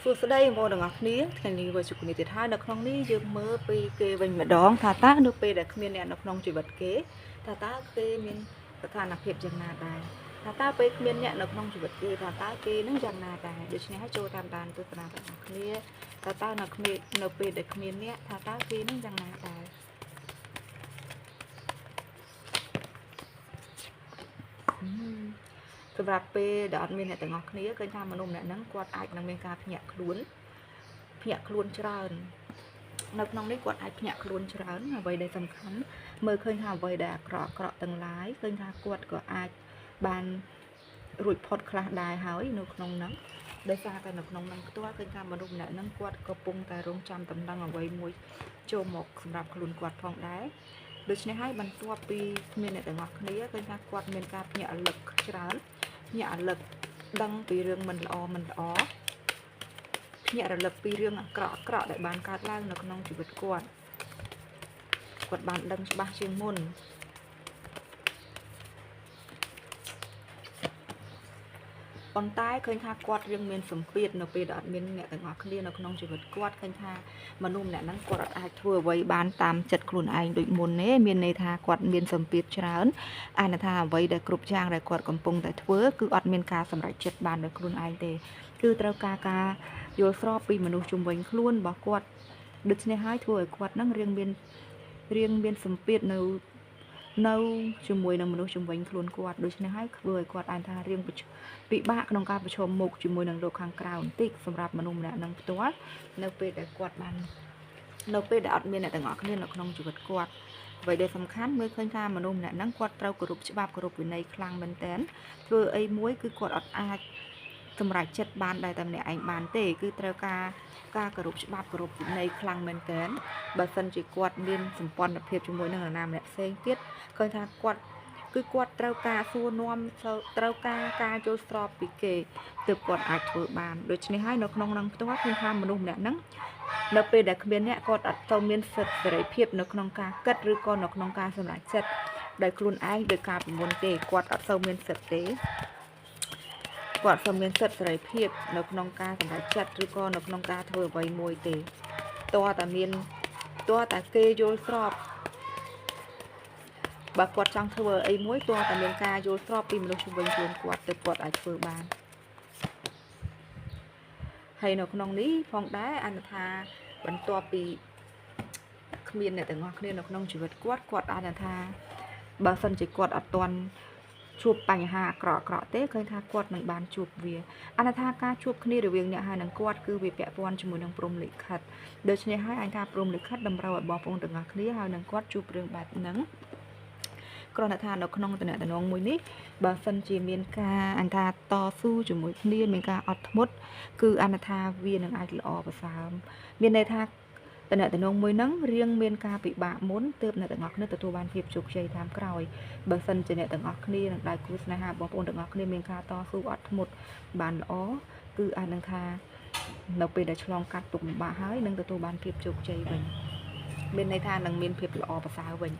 សួស្តីបងប្អូនទាំងអស់គ្នាថ្ងៃនេះវិជួបគ្នាទៀតហើយនៅក្នុងនេះយើងមើលពីគេវិញម្ដងថាតើនៅពេលដែលគ្មានអ្នកនៅក្នុងជីវិតគេថាតើគេមានស្ថានភាពយ៉ាងណាដែរថាតើពេលគ្មានអ្នកនៅក្នុងជីវិតគេថាតើគេនឹងយ៉ាងណាដែរដូច្នេះហើយចូលតាមដានទស្សនាទាំងអស់គ្នាថាតើនៅគ្មាននៅពេលដែលគ្មានអ្នកថាតើគេនឹងយ៉ាងណាដែរសម្រាប់ពេលដែលអត់មានអ្នកទាំងអស់គ្នាឃើញថាមនុស្សម្នាក់ហ្នឹងគាត់អាចនឹងមានការភ្ញាក់ខ្លួនច្រើននៅក្នុងនេះគាត់អាចភ្ញាក់ខ្លួនច្រើនអ្វីដែលសំខាន់មើលឃើញថាអ្វីដែលអាក្រក់ទាំងឡាយឃើញថាគាត់ក៏អាចបានរួចផុតខ្លះដែរហើយនៅក្នុងហ្នឹងដោយសារតែនៅក្នុងហ្នឹងផ្ទាល់ឃើញថាមនុស្សម្នាក់ហ្នឹងគាត់កំពុងតែរងចាំដំណឹងអ្វីមួយចូលមកសម្រាប់ខ្លួនគាត់ផងដែរដូច្នេះហើយបន្ទាប់ពីគ្មានអ្នកទាំងអស់គ្នាឃើញថាគាត់មានការភ្ញាក់រលឹកច្រើនភ្ញាក់រលឹកដឹងពីរឿងមិនល្អភ្ញាក់រលឹកពីរឿងអាក្រក់ដែលបានកើតឡើងនៅក្នុងជីវិតគាត់គាត់បានដឹងច្បាស់ជាងមុនប៉ុន្តែឃើញថាគាត់រឿងមានសម្ពាធនៅពេលដែលអត់មានអ្នកទាំងអស់គ្នានៅក្នុងជីវិតគាត់ឃើញថាមនុស្សម្នាក់ហ្នឹងគាត់អត់អាចធ្វើអ្វីបានតាមចិត្តខ្លួនឯងដូចមុនទេមានន័យថាគាត់មានសម្ពាធច្រើនអានថាអ្វីដែលគ្រប់យ៉ាងដែលគាត់កំពុងតែធ្វើគឺអត់មានការសម្រេចចិត្តបានដោយខ្លួនឯងទេគឺត្រូវការការយល់ស្របពីមនុស្សជុំវិញខ្លួនរបស់គាត់ដូច្នេះហើយធ្វើឲ្យគាត់ហ្នឹងរៀងមានសម្ពាធនៅជាមួយនឹងមនុស្សជំវិញខ្លួនគាត់ដូច្នេះហើយធ្វើឲ្យគាត់អានថារៀងពិបាកក្នុងការប្រឈមមុខជាមួយនឹងលោកខាងក្រៅបន្តិចសម្រាប់មនុស្សម្នាក់នឹងផ្ទាល់នៅពេលដែលគាត់បាននៅពេលដែលអត់មានអ្នកទាំងអស់គ្នានៅក្នុងជីវិតគាត់អ្វីដែលសំខាន់មើលឃើញថាមនុស្សម្នាក់ហ្នឹងគាត់ត្រូវគោរពច្បាប់គោរពវិន័យខ្លាំងមែនទែនធ្វើអីមួយគឺគាត់អត់អាចសម្រេចចិត្តបានដែរតែម្នាក់ឯងបានទេគឺត្រូវការគោរពច្បាប់គោរពវិន័យខ្លាំងមែនទែនបើសិនជាគាត់មានសម្ព័ន្ធភាពជាមួយនឹងនរណាម្នាក់ផ្សេងទៀតឃើញថាគាត់គឺគាត់ត្រូវការសួរនាំត្រូវការការយល់ស្របពីគេទើបគាត់អាចធ្វើបានដូច្នេះហើយនៅក្នុងនឹងផ្ទាល់ឃើញថាមនុស្សម្នាក់ហ្នឹងនៅពេលដែលគ្មានអ្នកគាត់អត់ទៅមានសិទ្ធិសេរីភាពនៅក្នុងការគិតឬក៏នៅក្នុងការសម្រេចចិត្តដោយខ្លួនឯងដោយការពីមុនទេគាត់អត់សូវមានសិទ្ធិទេគាត់សូមមានសិទ្ធិសេរីភាពនៅក្នុងការសម្រេចចិត្តឬក៏នៅក្នុងការធ្វើអ្វីមួយទេតើតែគេយល់ស្របបើគាត់ចង់ធ្វើអីមួយតើតែមានការយល់ស្របពីមនុស្សជុំវិញខ្លួនគាត់ទើបគាត់អាចធ្វើបានហើយនៅក្នុងនេះផងដែរអនុថាបន្ទាប់ពីគ្មានអ្នកទាំងអស់គ្នានៅក្នុងជីវិតគាត់គាត់អាចថាបើសិនជាគាត់អត់ទាន់ជួបបញ្ហាអាក្រក់ទេឃើញថាគាត់នឹងបានជួបវាអនុថាការជួបគ្នារវាងអ្នកហើយនឹងគាត់គឺវាពាក់ព័ន្ធជាមួយនឹងព្រហ្មលិខិតដូច្នេះហើយអញថាព្រហ្មលិខិតតម្រូវឲ្យបងប្អូនទាំងអស់គ្នាហើយនឹងគាត់ជួបរឿងបែបហ្នឹងគ្រាន់តែថានៅក្នុងតំណែងមួយនេះបើសិនជាមានការអញថាតស៊ូជាមួយគ្នាមានការអត់ធ្មត់គឺអនុថាវានឹងអាចល្អប្រសើរមានន័យថាតំណែងមួយហ្នឹងរៀងមានការពិបាកមុនទើបអ្នកទាំងអស់គ្នាទទួលបានភាពជោគជ័យតាមក្រោយបើសិនជាអ្នកទាំងអស់គ្នានឹងដៃគូស្នេហាបងប្អូនទាំងអស់គ្នាមានការតស៊ូអត់ធ្មត់បានល្អគឺអាចនឹងថានៅពេលដែលឆ្លងកាត់ទុក្ខលំបាកហើយនឹងទទួលបានភាពជោគជ័យវិញមានន័យថានឹងមានភាពល្អប្រសើរវិញ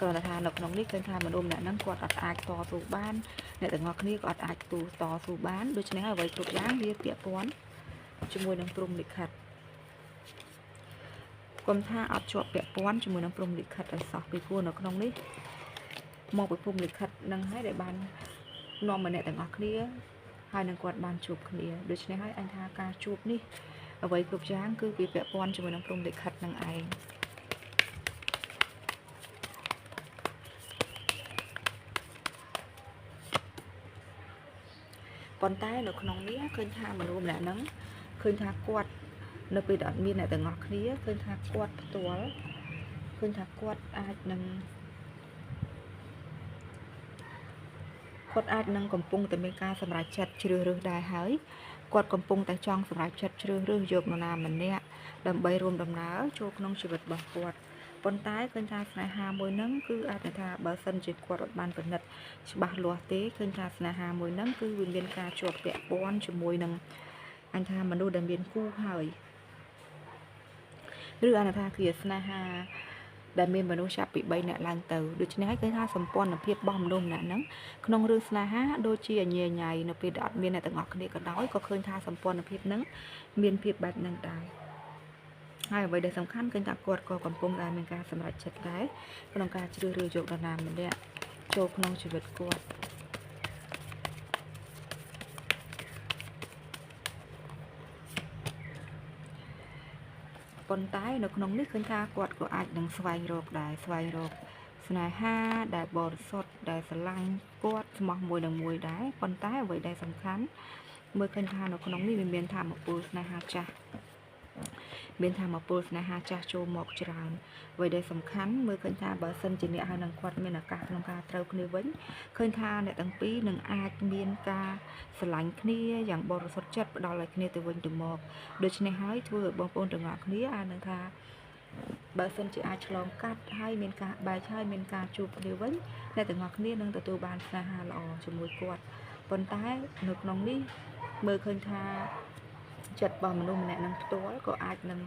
គ្រាន់តែថានៅក្នុងនេះឃើញថាមនុស្សម្នាក់ហ្នឹងគាត់អត់អាចតស៊ូបានអ្នកទាំងអស់គ្នាក៏អត់អាចតស៊ូបានដូច្នេះហើយអ្វីគ្រប់យ៉ាងវាពាក់ព័ន្ធជាមួយនឹងព្រហ្មលិខិតគុំថាអត់ជាប់ពាក់ព័ន្ធជាមួយនឹងព្រហ្មលិខិតឲ្យសោះពីព្រោះនៅក្នុងនេះមកពីព្រហ្មលិខិតនឹងហើយដែលបាននាំមកអ្នកទាំងអស់គ្នាហើយនឹងគាត់បានជួបគ្នាដូច្នេះហើយអញថាការជួបនេះអ្វីគ្រប់យ៉ាងគឺវាពាក់ព័ន្ធជាមួយនឹងព្រហ្មលិខិតនឹងឯងប៉ុន្តែនៅក្នុងនេះឃើញថាមនុស្សម្នាក់ហ្នឹងឃើញថាគាត់នៅពេលដែលអត់មានអ្នកទាំងអស់គ្នាឃើញថាគាត់ផ្ទាល់ឃើញថាគាត់អាចនឹងកំពុងតែមានការសម្រេចចិត្តជ្រើសរើសដែរហើយគាត់កំពុងតែចង់សម្រេចចិត្តជ្រើសរើសយកនរណាម្នាក់ដើម្បីរួមដំណើរចូលក្នុងជីវិតរបស់គាត់ប៉ុន្តែឃើញថាស្នេហាមួយហ្នឹងគឺអាចថាបើសិនជាគាត់អត់បានពិនិត្យច្បាស់លាស់ទេឃើញថាស្នេហាមួយហ្នឹងគឺវាមានការជាប់ពាក់ព័ន្ធជាមួយនឹងអញថាមនុស្សដែលមានគូហើយឬអានថាគឺស្នេហា ដែលមានមនុស្សចាប់ពី3នាក់ឡើងទៅដូច្នេះហើយឃើញថាសម្ព័ន្ធភាពរបស់មនុស្សម្នាក់ហ្នឹងក្នុងរឿងស្នេហាដូចជាញ៉ៃញ៉ៃនៅពេលដែលអត់មានអ្នកទាំងអស់គ្នាក៏ដោយក៏ឃើញថាសម្ព័ន្ធភាពហ្នឹងមានភាពបែបហ្នឹងដែរហើយអ្វីដែលសំខាន់ឃើញថាគាត់ក៏កំពុងតែមានការសម្រេចចិត្តដែរក្នុងការជ្រើសរើសយកនរណាម្នាក់ចូលក្នុងជីវិតគាត់ប៉ុន្តែនៅក្នុងនេះឃើញថាគាត់ក៏អាចនឹងស្វែងរកដែរស្វែងរកស្នេហាដែលបរិសុទ្ធដែលស្រឡាញ់គាត់ស្មោះមួយនឹងមួយដែរប៉ុន្តែអ្វីដែលសំខាន់មើលឃើញថានៅក្នុងនេះវាមានធម៌ពលស្នេហាចាស់មានធម៌ពលស្នេហាចាស់ចូលមកច្រើនអ្វីដែលសំខាន់មើលឃើញថាបើសិនជាអ្នកហើយនឹងគាត់មានឱកាសក្នុងការត្រូវគ្នាវិញឃើញថាអ្នកទាំងពីរនឹងអាចមានការស្រឡាញ់គ្នាយ៉ាងបរិសុទ្ធចិត្តផ្ដល់ឲ្យគ្នាទៅវិញទៅមកដូច្នេះហើយធ្វើឲ្យបងប្អូនទាំងអស់គ្នាអាចនឹងថាបើសិនជាអាចឆ្លងកាត់ហើយមានការបែកហើយមានការជួបគ្នាវិញអ្នកទាំងអស់គ្នានឹងទទួលបានស្នេហាល្អជាមួយគាត់ប៉ុន្តែនៅក្នុងនេះមើលឃើញថាចិត្តរបស់មនុស្សម្នាក់នឹងផ្ទាល់ក៏អាចនឹង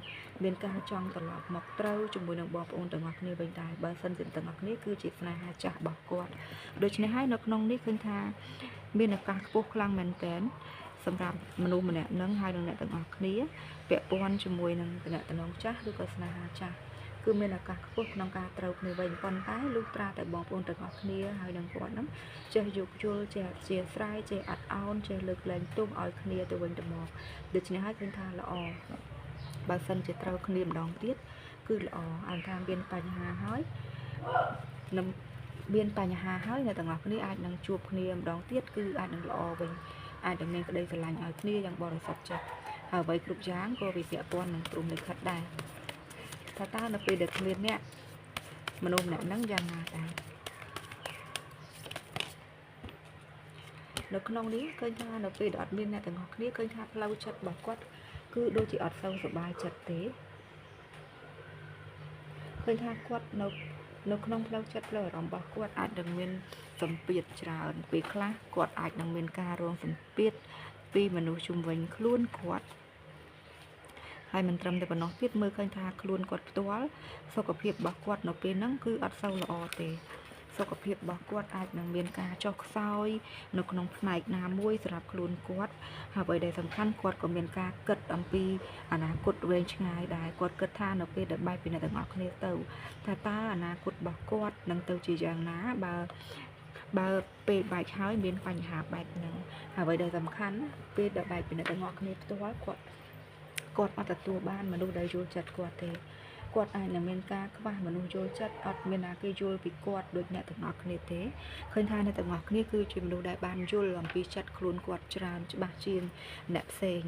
មានការចង់ត្រឡប់មកត្រូវជាមួយនឹងបងប្អូនទាំងអស់គ្នាវិញដែរបើសិនជាទាំងអស់គ្នាគឺជាស្នេហាចាស់របស់គាត់ដូច្នេះហើយនៅក្នុងនេះឃើញថាមានឱកាសខ្ពស់ខ្លាំងមែនទែនសម្រាប់មនុស្សម្នាក់នឹងហើយនឹងអ្នកទាំងអស់គ្នាពាក់ព័ន្ធជាមួយនឹងតំណែងចាស់ឬក៏ស្នេហាចាស់គឺមានឱកាសខ្ពស់ក្នុងការត្រូវគ្នាវិញប៉ុន្តែលុះត្រាតែបងប្អូនទាំងអស់គ្នាហើយនឹងគាត់ហ្នឹងចេះយោគយល់ចេះអធ្យាស្រ័យចេះអត់ឱនចេះលើកលែងទោសឲ្យគ្នាទៅវិញទៅមកដូច្នេះហើយឃើញថាល្អបើសិនជាត្រូវគ្នាម្ដងទៀតគឺល្អអានថាមានបញ្ហាហើយនឹងមានបញ្ហាហើយអ្នកទាំងអស់គ្នាអាចនឹងជួបគ្នាម្ដងទៀតគឺអាចនឹងល្អវិញអាចនឹងមានក្តីស្រឡាញ់ឲ្យគ្នាយ៉ាងបរិសុទ្ធចិត្តហើយអ្វីគ្រប់យ៉ាងក៏វាពាក់ព័ន្ធនឹងព្រំលិខិតដែរថាតើនៅពេលដែលគ្មានអ្នកមនុស្សម្នាក់ហ្នឹងយ៉ាងណាដែរនៅក្នុងនេះឃើញថានៅពេលដែលអត់មានអ្នកទាំងអស់គ្នាឃើញថាផ្លូវចិត្តរបស់គាត់គឺដូចជាអត់សូវសប្បាយចិត្តទេឃើញថាគាត់នៅក្នុងផ្លូវចិត្តផ្លូវអារម្មណ៍របស់គាត់អាចនឹងមានសម្ពាធច្រើនពេលខ្លះគាត់អាចនឹងមានការរងសម្ពាធពីមនុស្សជុំវិញខ្លួនគាត់ហើយមិនត្រឹមតែប៉ុណ្ណោះទៀតមើលឃើញថាខ្លួនគាត់ផ្ទាល់សុខភាពរបស់គាត់នៅពេលហ្នឹងគឺអត់សូវល្អទេសុខភាពរបស់គាត់អាចនឹងមានការចុះខ្សោយនៅក្នុងផ្នែកណាមួយសម្រាប់ខ្លួនគាត់ហើយអ្វីដែលសំខាន់គាត់ក៏មានការគិតអំពីអនាគតវែងឆ្ងាយដែរគាត់គិតថានៅពេលដែលបែកពីអ្នកទាំងអស់គ្នាទៅថាតើអនាគតរបស់គាត់នឹងទៅជាយ៉ាងណាបើពេលបែកហើយមានបញ្ហាបែបហ្នឹងហើយអ្វីដែលសំខាន់ពេលដែលបែកពីអ្នកទាំងអស់គ្នាផ្ទាល់គាត់អត់ទទួលបានមនុស្សដែលយល់ចិត្តគាត់ទេគាត់អាចនឹងមានការខ្វះមនុស្សយល់ចិត្តអត់មានណាគេយល់ពីគាត់ដូចអ្នកទាំងអស់គ្នាទេឃើញថាអ្នកទាំងអស់គ្នាគឺជាមនុស្សដែលបានយល់អំពីចិត្តខ្លួនគាត់ច្រើនច្បាស់ជាងអ្នកផ្សេង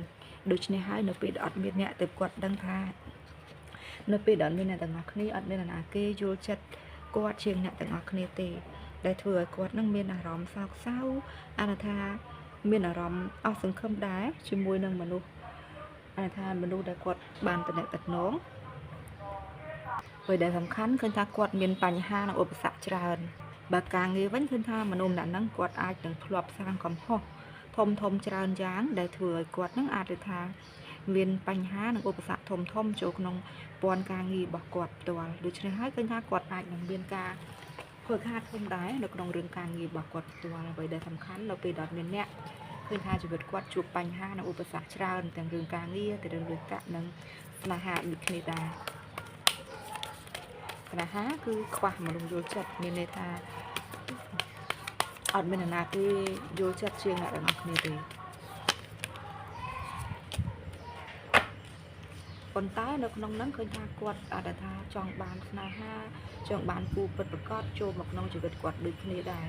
ដូច្នេះហើយនៅពេលដែលអត់មានអ្នកទៅគាត់ដឹងថានៅពេលដែលអត់មានអ្នកទាំងអស់គ្នាអត់មានណាគេយល់ចិត្តគាត់ជាងអ្នកទាំងអស់គ្នាទេដែលធ្វើឲ្យគាត់នឹងមានអារម្មណ៍សោកសៅអានថាមានអារម្មណ៍អស់សង្ឃឹមដែរជាមួយនឹងមនុស្សអានថាមនុស្សដែលគាត់បានតំណងអ្វីដែលសំខាន់ឃើញថាគាត់មានបញ្ហានិងឧបសគ្គច្រើនបើការងារវិញឃើញថាមនុស្សម្នាក់ហ្នឹងគាត់អាចនឹងធ្លាប់សាងកំហុសធំធំច្រើនយ៉ាងដែលធ្វើឲ្យគាត់នឹងអាចថាមានបញ្ហានិងឧបសគ្គធំធំចូលក្នុងព័ន្ធការងាររបស់គាត់ផ្ទាល់ដូច្នេះហើយឃើញថាគាត់អាចនឹងមានការខូចខាតធំដែរនៅក្នុងរឿងការងាររបស់គាត់ផ្ទាល់អ្វីដែលសំខាន់នៅពេលដែលមានអ្នកឃើញថាជីវិតគាត់ជួបបញ្ហានិងឧបសគ្គច្រើនទាំងរឿងការងារទាំងរឿងលុយកាក់និងស្នេហាដូចគ្នាដែរស្នេហាគឺខ្វះមនុស្សយល់ចិត្តមានន័យថាអត់មាននរណាគេយល់ចិត្តជាងអ្នកទាំងអស់គ្នាទេប៉ុន្តែនៅក្នុងហ្នឹងឃើញថាគាត់អាចថាចង់បានស្នេហាចង់បានគូពិតប្រាកដចូលមកក្នុងជីវិតគាត់ដូចគ្នាដែរ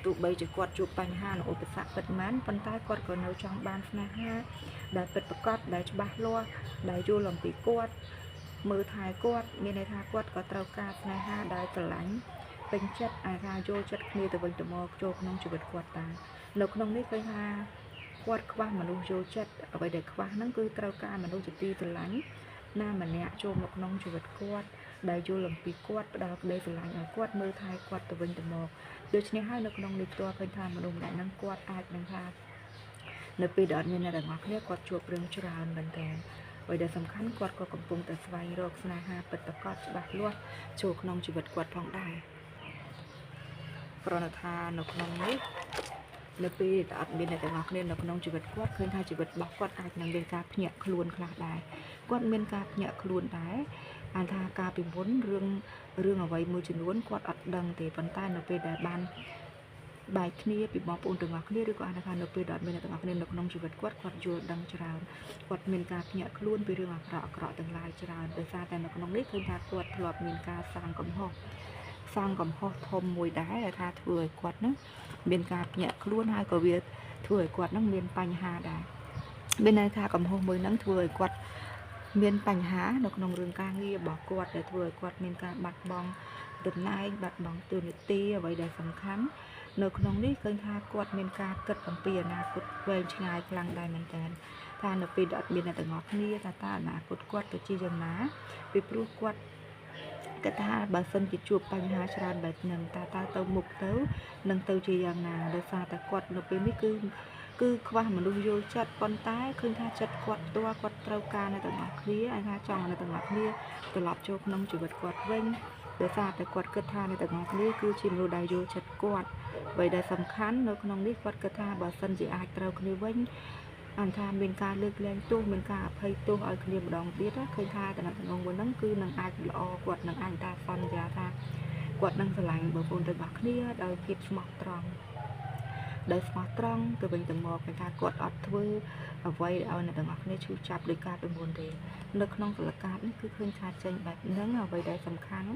ទោះបីជាគាត់ជួបបញ្ហានិងឧបសគ្គពិតមែនប៉ុន្តែគាត់ក៏នៅចង់បានស្នេហាដែលពិតប្រាកដដែលច្បាស់លាស់ដែលយល់អំពីគាត់មើលថែគាត់មានន័យថាគាត់ក៏ត្រូវការស្នេហាដែលស្រឡាញ់ពេញចិត្តអាចថាយល់ចិត្តគ្នាទៅវិញទៅមកចូលក្នុងជីវិតគាត់តានៅក្នុងនេះឃើញថាគាត់ខ្វះមនុស្សយល់ចិត្តអ្វីដែលខ្វះហ្នឹងគឺត្រូវការមនុស្សជាទីស្រឡាញ់ណាម្នាក់ចូលមកក្នុងជីវិតគាត់ដែលយល់អំពីគាត់ផ្ដល់ក្តីស្រឡាញ់ឲ្យគាត់មើលថែគាត់ទៅវិញទៅមកដូច្នេះហើយនៅក្នុងនេះផ្ទាល់ឃើញថាមនុស្សម្នាក់ហ្នឹងគាត់អាចនឹងថានៅពេលដែលអត់មានអ្នកទាំងអស់គ្នាគាត់ជួបរឿងច្រើនមែនទែន អ្វីដែលសំខាន់គាត់ក៏កំពុងតែស្វែងរកស្នេហាពិតប្រាកដច្បាស់លាស់ចូលក្នុងជីវិតគាត់ផងដែរគ្រាន់តែថានៅក្នុងនេះនៅពេលដែលអត់មានអ្នកទាំងអស់គ្នានៅក្នុងជីវិតគាត់ឃើញថាជីវិតរបស់គាត់អាចនឹងមានការភ្ញាក់ខ្លួនខ្លះដែរគាត់មានការភ្ញាក់ខ្លួនដែរអានថាការពីមុនរឿងអ្វីមួយចំនួនគាត់អត់ដឹងទេប៉ុន្តែនៅពេលដែលបានបែកគ្នាពីបងប្អូនទាំងអស់គ្នាឬក៏អានថានៅពេលដែលអត់មានអ្នកទាំងអស់គ្នានៅក្នុងជីវិតគាត់គាត់យល់ដឹងច្រើនគាត់មានការភ្ញាក់ខ្លួនពីរឿងអាក្រក់អាក្រក់ទាំងឡាយច្រើនដោយសារតែនៅក្នុងនេះឃើញថាគាត់ធ្លាប់មានការសាងកំហុសសាងកំហុសធំមួយដែរដែលថាធ្វើឲ្យគាត់នឹងមានការភ្ញាក់ខ្លួនហើយក៏វាធ្វើឲ្យគាត់នឹងមានបញ្ហាដែរមានន័យថាកំហុសមួយហ្នឹងធ្វើឲ្យគាត់មានបញ្ហានៅក្នុងរឿងការងាររបស់គាត់ដែលធ្វើឲ្យគាត់មានការបាត់បង់តំណែងបាត់បង់តួនាទីអ្វីដែលសំខាន់នៅក្នុងនេះឃើញថាគាត់មានការគិតអំពីអនាគតវែងឆ្ងាយខ្លាំងដែរមែនតើថានៅពេលដែលអត់មានអ្នកទាំងអស់គ្នាថាតើអនាគតគាត់ទៅជាយ៉ាងណាពីព្រោះគាត់គិតថាបើសិនជាជួបបញ្ហាច្រើនបែបហ្នឹងតើទៅមុខទៅនឹងទៅជាយ៉ាងណាដោយសារតែគាត់នៅពេលនេះគឺខ្វះមនុស្សយល់ចិត្តប៉ុន្តែឃើញថាចិត្តគាត់ផ្ទាល់គាត់ត្រូវការនៅទាំងអស់គ្នាហើយថាចង់នៅទាំងអស់គ្នាត្រឡប់ចូលក្នុងជីវិតគាត់វិញដោយសារតែគាត់គិតថានៅទាំងអស់គ្នាគឺជាមនុស្សដែលយល់ចិត្តគាត់អ្វីដែលសំខាន់នៅក្នុងនេះគាត់គិតថាបើសិនជាអាចត្រូវគ្នាវិញអានថាមានការលើកលែងទោសមានការអភ័យទោសឲ្យគ្នាម្ដងទៀតឃើញថាតំណងមួយហ្នឹងគឺនឹងអាចល្អគាត់នឹងអាចថាសន្យាថាគាត់នឹងស្រឡាញ់បងប្អូនទាំងអស់គ្នាដោយភាពស្មោះត្រង់ដោយស្មោះត្រង់ទៅវិញទៅមកគេថាគាត់អត់ធ្វើអ្វីឲ្យអ្នកទាំងអស់គ្នាឈឺចាប់ដោយការពីមុនទេនៅក្នុងសិលកាតនេះគឺឃើញថាចេញបែបហ្នឹងអ្វីដែលសំខាន់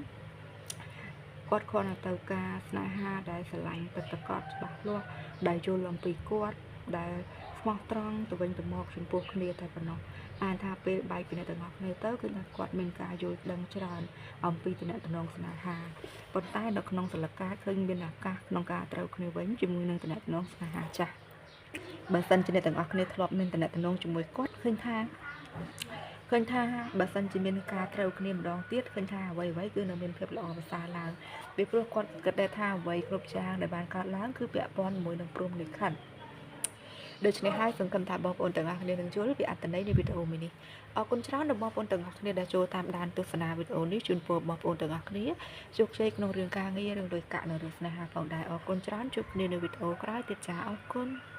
គាត់គ្រាន់តែទៅការស្នេហាដែលស្រឡាញ់ពិតប្រាកដច្បាស់លាស់ដែលយល់អំពីគាត់ដែលស្មោះត្រង់ទៅវិញទៅមកចំពោះគ្នាតែប៉ុណ្ណោះអានថាពេលបែកពីអ្នកទាំងអស់គ្នាទៅគឺថាគាត់មានការយល់ដឹងច្រើនអំពីទំនាក់ទំនងស្នេហាប៉ុន្តែនៅក្នុងសិលកាឃើញមានឱកាសក្នុងការត្រូវគ្នាវិញជាមួយនឹងទំនាក់ទំនងស្នេហាចាស់បើសិនជាអ្នកទាំងអស់គ្នាធ្លាប់មានទំនាក់ទំនងជាមួយគាត់ឃើញថាបើសិនជាមានការត្រូវគ្នាម្ដងទៀតឃើញថាអ្វីៗគឺនៅមានភាពល្អប្រសើរឡើងពីព្រោះគាត់គិតដែរថាអ្វីគ្រប់យ៉ាងដែលបានកើតឡើងគឺពាក់ព័ន្ធជាមួយនឹងព្រហ្មលិខិតដូច្នេះហើយសង្ឃឹមថាបងប្អូនទាំងអស់គ្នានឹងយល់ពីអត្ថន័យនៃវីដេអូមួយនេះអរគុណច្រើនដល់បងប្អូនទាំងអស់គ្នាដែលចូលតាមដានទស្សនាវីដេអូនេះជូនពរបងប្អូនទាំងអស់គ្នាជោគជ័យក្នុងរឿងការងាររឿងលុយកាក់និងរឿងស្នេហាផងដែរអរគុណច្រើនជួបគ្នានៅវីដេអូក្រោយទៀតចាអរគុណ។